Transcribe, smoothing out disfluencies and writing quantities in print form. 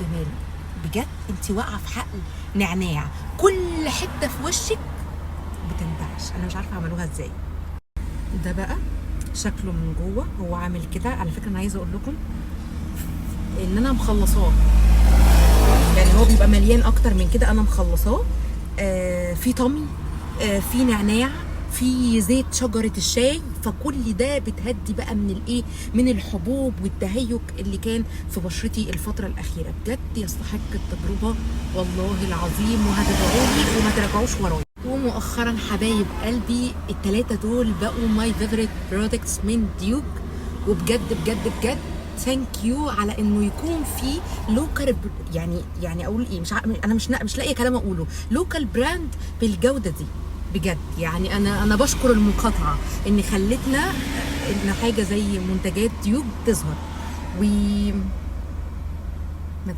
الجمال بجد. انت واقعه في حقل نعناع، كل حتة في وشك بتنتعش. انا مش عارفه عملوها ازاي. ده بقى شكله من جوه، هو عامل كده. على فكرة انا عايزه اقول لكم ان انا مخلصاه، يعني هو بيبقى مليان اكتر من كده، انا مخلصاه. في طمي، في نعناع، في زيت شجرة الشاي، فكل ده بتهدي بقى من الايه، من الحبوب والتهيج اللي كان في بشرتي الفترة الأخيرة. بجد يستحق التجربة والله العظيم، وهتدعوا لي وما ترجعوش ورايا. ومؤخرا حبايب قلبي التلاتة دول بقوا my favorite products من ديوك، وبجد بجد بجد thank you على انه يكون في local، يعني اقول ايه، مش انا مش لاقيه كلام اقوله، local brand بالجودة دي بجد. يعني انا بشكر المقاطعة ان خلتنا ان حاجة زي منتجات ديوك تظهر. و ما